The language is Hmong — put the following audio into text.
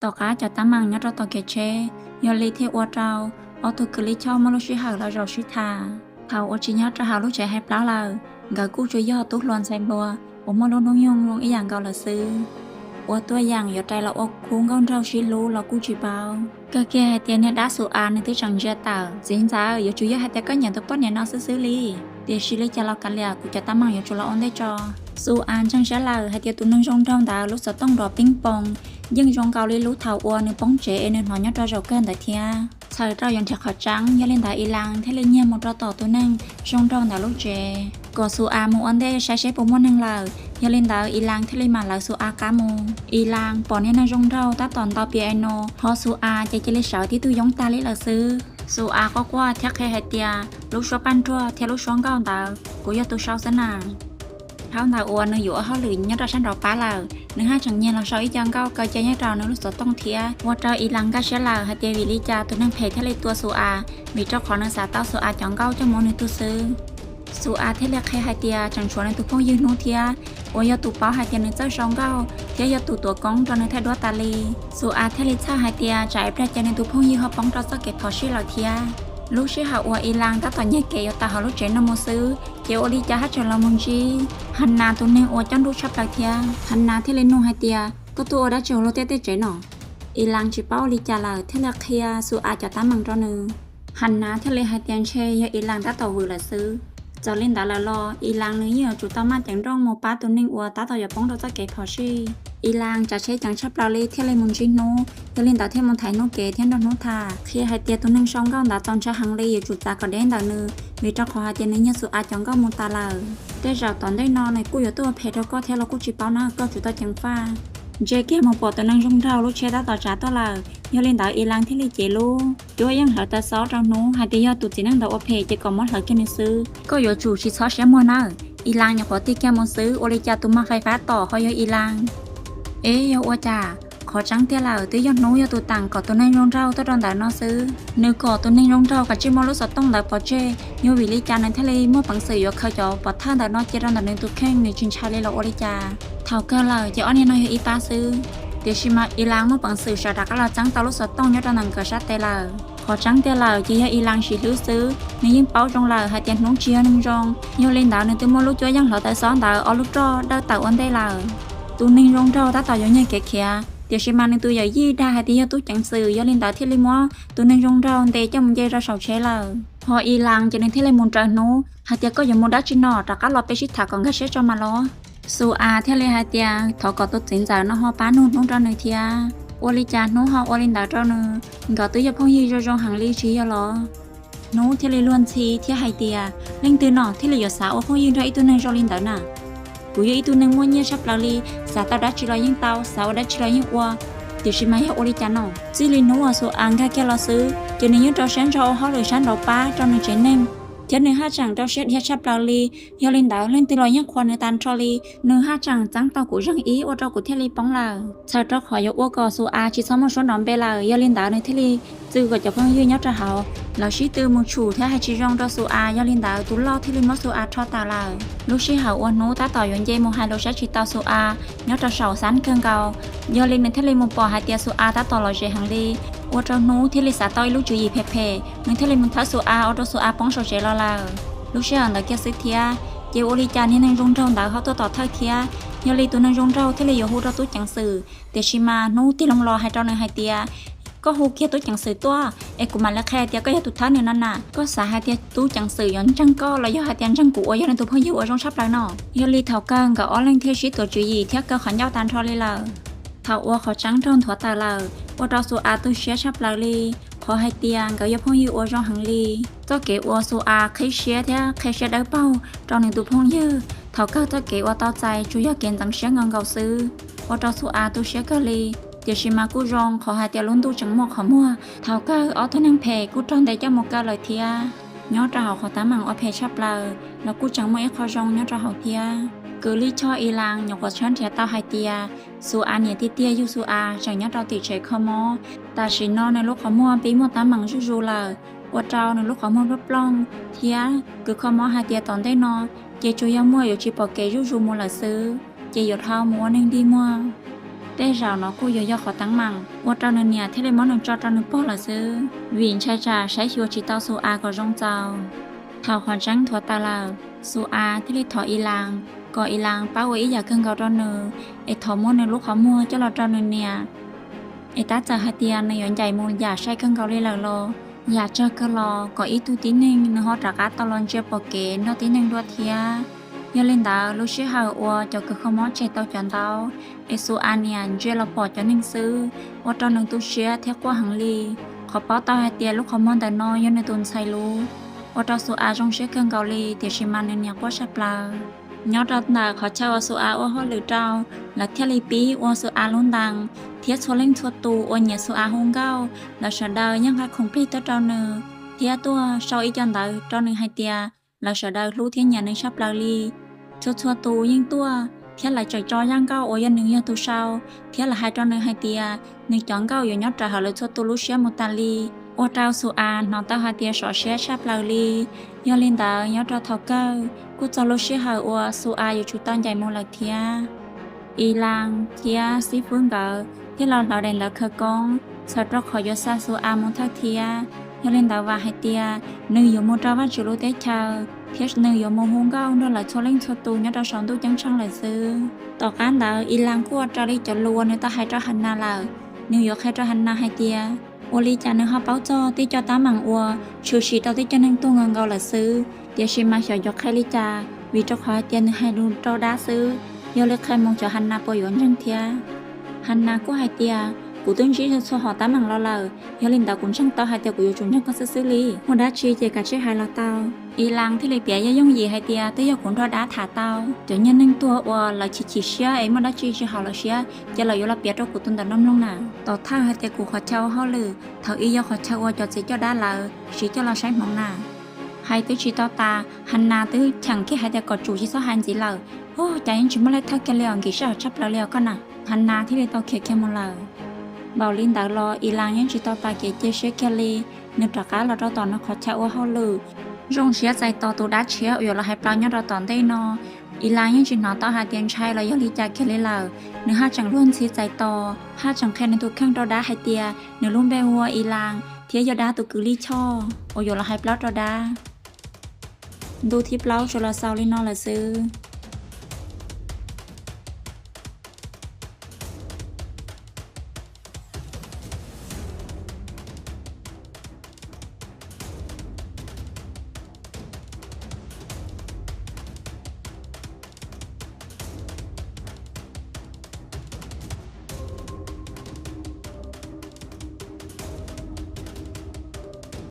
Tom qab cov teeb meem nyob rau tom kev tsheb, yog li thiaj ua rau ob tug kws lij choj muaj lub sij hawm los zaum sib tham. Thaum uas tsis nyob rau hauv lub tsev hais plaub lawm, nkawd kuj tsuas yog tub hluas ntxhais hluas uas muaj lub hnub nyoog zoo ib yam nkaus lawm xwb. Ua tuaj yeem yuav rais los ua khub nkauj nraug sib hlub los kuj tsis paub. Kawg kiag hais tias niag dab Xu A nws twb tseem ntsia tawm, txiv ntxawm, yuav tsum yog hais tias koj nyiam tus poj niam no xwb xwb li. Tiam sis li cas los kav liam, kuv cov teeb meem yuav tsum los ua ntej tso. Xu A ntseeg siab lawm hais tias tus neeg zoo nraug ntawd lub xov tooj nrov ping poos, yeej zoo nkaus li lub thaum uas nws poob tsev es nws hnov nyob rau zaum kawg ntawd thiab. Txhawm rau yuav nrhiav qhov tseeb, yog li ntawd Ilas thiaj li nyiag mus rau tom tus neeg zoo nraug ntawd lub tsev, kom Xu A mus ua ntej saib seb puas muaj neeg lawm. Yog li ntawd Ilas thiaj li mam lawv Xu A qab mus. Ilas pom niag neeg zoo nraug tab tom ntaus piano, ho Xu A ces cia li sawv tib tug yoob tag li lawm xwb. Xu A quaj quaj thiab qhia hais tias, lub suab paj nruag thiab lub suab nkauj ntawd kuv yog tus sau xwb na. Thaum ntawd uas nws yuav ua hauj lwm nyob rau sab nraud pab lawm, nws haj tseem nyiag los sau ib co nkauj kaw cia nyob rau nws lub xov tooj thiab. Ua rau Ilas nkag siab lawm hais tias vim li cas tus neeg phem thiaj li tua Xu A, vim rau qhov nws xav tau Xu A cov nkauj coj mus ua nws tug xwb. Xu A thiaj li qhia hais tias tseem tshuav nws tus phooj ywg Hnub thiab, uas yog tus paub hais tias nws txawj sau nkauj thiab yog tus tuav koob rau nws thaij duab tas li. Xu A thiaj li txhawj hais tias tsam ib pliag ces nws tus phooj ywg ho poob rau txoj kev phom sij lawm thiab. Lub sij hawm uas Ilas tab tom nyiag kev yuav tawm hauv lub tsev no mus xwb, ces ua li cas haj tseem los mus ntsib Hanas tus neeg uas coj nruj tshaj plaws thiab. Hanas thiaj li nug hais tias, koj tuaj ua dab tsi hauv luag tej tsev no? Ilas tsis paub ua li cas lawm thiaj li qhia Xu A cov teeb meem rau nws. Hanas thiaj li hais tias ntshe yog Ilas tab tom vwm lawm xwb. Txawm li ntawd lawm los Ilas nws yeej yuav tsum tau maj ceev nrooj mus pab tus neeg uas tab tom yuav poob rau txoj kev phom sij. Ilas tsav tsheb ceev tshaj plaws li thiaj li mus ntsib Hnub, yog li ntawd thiaj mus thaiv Hnub kev thiab nrog Hnub tham, qhia hais tias tus neeg sau nkauj ntawd txaus ntshai heev li, yuav tsum txav kom deb ntawm nws, vim rau qhov hais tias nws nyiag Xu A cov nkauj mus tas lawm. Tej zaum tom ntej no nws kuj yuav tuaj ua phem rau koj thiab los kuj tsis paub na, koj tsum tau ceev faj. Ntsia kiag mus pom tus neeg zoo nraug lub tsheb tab tom tsav tuaj lawm, yog li ntawd Ilas thiaj li cev lub cuab yeej hlawv taw xob rau Hnub hais tias yog tus txiv neej ntawd ua phem ces kom muab hlawv kiag nws xwb, koj yuav tsum tsis txhob siab muag nawb. Ilas nyuam qhuav tig kiag mus xwb, ua li cas tus mag fais fab tom ho yog Ilas. Eb, yog ua cas? Qhov tseeb tiag lawm twb yog Hnub yog tus teem kom tus neeg zoo nraug tuaj rau ntawm no xwb. Nws kom tus neeg zoo nraug kav tsij muab lub xov tooj ntawd pov tseg, yog vim li cas nws thiaj li muaj peev xwm yuav khaws cov pov thawj ntawm no cia rau ntawm nws tus kheej, nws tsis ntshai li los ua li cas? Thaum kawg lawm ces ob niag no yog ib pab xwb, tiam sis mas Ilas muaj peev xwm sawv rov qab los txeeb tau lub xov tooj nyob rau ntawm nkawd sab tes lawm. Qhov tseeb tiag lawm ces yog Ilas sim hlwb xwb, nws yeej paub zoo lawm hais tias Hnub tsis yog neeg zoo, yog li ntawd nws twb muab lub cuab yeej hlawv taw xob ntawd ob lub roj dawj tawm ua ntej lawm. Tus neeg zoo nraug tab tom yuav nyiag kev khiav, tiam sis mas nws tus yawm yij dag hais tias yog tub ceev xwm, yog li ntawd thiaj li muab tus neeg zoo nraug ntes coj mus nce rau saum tsheb lawm. Ho Ilas ces nws thiaj li mus raws Hnub hais tias koj yuav mus dab tsi no, rov qab los peb sib tham kom nkag siab tso mas los. Xu A thiaj li hais tias thov kom tus txiv ntxawm no ho pab nug Hnub rau nws thiab. Ua li cas Hnub ho ua li ntawd rau nws? Nkawd twb yog phooj ywg zoo zoo heev li tsis yog los? Hnub thiaj li luag ntxhi thiab hais tias leej twg no thiaj li yuav xav ua phooj ywg nrog ib tug neeg zoo li ntawd na. Kuv yog ib tug neeg muaj nyiaj tshaj plaws li, xav tau dab tsi los yeej tau, xav ua dab tsi los yeej ua. Tiam sis mas yog ua li cas no? Txij li Hnub uas Xu A nkag kiag los xwb ces nws yeej rau siab ntso ua hauj lwm sab nraud pab rau nws tsev neeg, thiab nws haj tseem rau siab dhia tshaj plaws li. Yog li ntawd leej twg los yeej qhuas nws tag nrho li. Nws haj tseem txeeb tau kuv zeeg ib ua rau kuv thiaj li poob lawm. Txhawm rau qhov yuav ua kom Xu A tsis txhob muaj suab nrov npe lawm, yog li ntawd nws thiaj li txwv kom cov phooj ywg nyob rau hauv lawv sib tw mus tshum thiab hais tsis zoo rau Xu A, yog li ntawd tus loj thiaj li muab Xu A rho tawm lawm. Lub sij hawm uas Hnub tab tom yuav nce mus hais lus saib tsis tau Xu A nyob rau saum xab kawg nkaus, yog li nws thiaj li mus pom hais tias Xu A tab tom lom zem heev li, ua rau Hnub thiaj li xav tau ib lub tswv yim phem phem, nws thiaj li mus thawb Xu A ua rau Xu A poob saum tsev los lawm. Lub sij hawm ntawd kiag xwb thiab, ces ua li cas niag neeg zoo nraug ntawd ho tuaj tom thawj thiab, yog li tus neeg zoo nraug thiaj li yuav hu rau tub ceev xwm, tiam sis mas Hnub tig loo los hais rau nws hais tias koj hu kiag tub ceev xwm tuaj es kuv mam li qhia hais tias koj yog tus thawb nws no na. Koj xav hais tias tub ceev xwm yuav ntseeg koj los yog hais tias ntseeg kuv uas yog nws tus phooj ywg uas zoo tshaj plaws no? Yog li thaum kawg nkawd ob leeg thiaj sib tuav tswv yim thiab kaw qhov ncauj tag nrho li lawm. Thaum uas qhov tseeb raug nthuav tawm lawm, ua rau Xu A tu siab tshaj plaws li, qhov hais tias nkawd yog phooj ywg uas zoo heev li. Txoj kev uas Xu A qhib siab thiab qhib siab dawb paug rau nws tus phooj ywg, thaum kawg txoj kev uas tau txais tsuas yog kev ntxeev siab nkaus nkaus xwb, ua rau Xu A tu siab kawg li. Tiam sis mas kuj zoo qhov hais tias lub ntuj tseem muaj qhov muag, thaum kawg ob tug neeg phem kuj raug ntes coj mus kaw lawm thiab. Nyob rau hauv qhov teeb meem ua phem tshaj plaws los kuj tseem muaj ib qho zoo nyob rau hauv thiab. Kws lij choj Ilas nyuam qhuav tshawb nrhiav tau hais tias Xu A niam tiag tiag yug Xu A tseem nyob rau tim tsev kho mob. Tam sim no nws lub qhov muag pib muaj teeb meem zuj zus lawm, ua rau nws lub qhov muag plooj plooj thiab kws kho mob hais tias tom ntej no ces tsuas yog muaj yuav tsis pom kev zuj zus mus lawm xwb, ces yuav dhau mus ua neeg dig muag. Tej zaum no kuj yuav yog qhov teeb meem ua rau nws niam thiaj li muab nws tso rau nws pog lawm xwb, vim ntshai tsam saib xyuas tsis tau Xu A kom zoo txaus. Thaum qhov tseeb nthuav tawm lawm, Xu A thiaj li thov Ilas kom Ilas pab ua ib yam kawg nkaus rau nws, es thov muab nws lub qhov muag coj los rau nws niam. Es tab txawm hais tias nws yuav ncaim mus yam sai kawg nkaus li lawm los yam tsawg kawg los kom ib tug tib neeg nws ho rov qab tau los ntsia pom kev nrog tib neeg dua thiab. Yog li ntawd lub sij hawm uas cov kws kho mob tseg tau cov ntaub, es Xu A niam ntsia los pom cov neeg xwb, ua rau nws tu siab thiab quaj heev li. Qhov paub tau hais tias lub qhov muag ntawm no yog nws tus ntxhais lub, ua rau Xu A zoo siab kawg nkaus li, tiam sis mas nws niam quaj saj plaws. Nyob rau ntawm qhov chaw uas Xu A ua hauj lwm rau, lawv thiaj li pib ua Xu A lub ntees, thiab txhua leej txhua tus uas nyiam Xu A hu nkauj, lawv sawv daws yeej nqa khoom plig tuaj rau nws, thiab tuaj sau ib co ntawv rau nws hais tias lawv sawv daws hlub thiab nyiam nws saj plaws li. Txhua txhua tus yeej tuaj, thiab lawv tseem tso zaj nkauj uas yog nws yog tus sau, thiab lawv hais rau nws hais tias nws cov nkauj yuav nyob rawv hauv lawv txhua tus lub siab mus tas li, ua rau Xu A hnov tau hais tias sov siab saj plaws li. Yog li ntawd nyob rau thaum kawg kuj txog lub sij hawm uas Xu A yuav tsum tau ncaim mus lawm thiab. Ilas thiab xib fwb nkawd thiaj los hlawv daim ntawv khawv koob txhawm rau qhov yuav xa Xu A mus thawj thiab. Yog li ntawd vam hais tias nws yuav mus rau Vajtswv lub teb chaws, thiab nws yuav mus hu nkauj nrog lawv txhua leej txhua tus nyob rau saum ntuj ceeb tsheej lawm xwb. Tom qab ntawd Ilas kuj ua raws li cov lus uas nws tau hais rau Hanas lawm. Nws yuav qhia rau Hanas hais tias ua li cas nws ho paub txog tej co teeb meem uas tshwm sim rau tej co neeg tuag nkaus nkaus lawm xwb, tiam sis mas xyov yuav qhia li cas, vim rau qhov hais tias nws hais lus rau dab xwb. Yog li qhia mus xyov Hanas puas yuav ntseeg thiab. Hanas kuj hais tias kuv twb ntsib txhua hom teeb meem los lawm, yog li ntawd kuv ntseeg tau hais tias kuv yuav tsum ntseeg koj xwb xwb li. Muaj dab tsi ces kav tsij hais los tau. Ilas thiaj li piav yooj yooj yim hais tias twb yog kuv nrog dab tham tau cov niag neeg tuag uas lawv chim chim siab es muaj dab tsi tsis haum lawv siab ces lawv yuav los piav rau kuv tus ntawm no mloog na. Tom thawj hais tias kuv qhov chaw ua hauj lwm, thaum ub yog qhov chaw uas cov txiv coj dab lawv siv coj los saib hmoov na. Hais twb tsis tau tas, Hanas twb cheem kiag hais tias kom tsum tsis txhob hais ntxiv lawm. Ub, cas yeej tsis muaj leej thawj kiag li os, nkim sij hawm tshaj plaws li os koj na. Hanas thiaj li tau khiav kiag mus lawm. Npaum li ntawd los Ilas yeej tsis tau tas kev cia siab kiag li, nws rov qab los rau tom nws qhov chaw ua hauj lwm, zoo siab txais tos tus dab tshiab uas yuav los hais plaws nyob rau tom ntej no. Ilas yeej tsis hnov tau hais tias ntshai los yog li cas kiag li lawm, nws haj tseem luag ntxhi txais tos, haj tseem qhia nws tus kheej rau dab hais tias nws lub npe hu ua Ilas thiab yog dab tus kwv Lij Choj uas yuav los hais plaub rau dab. Ntu thib plaub tsuas los xaus li no lawm xwb.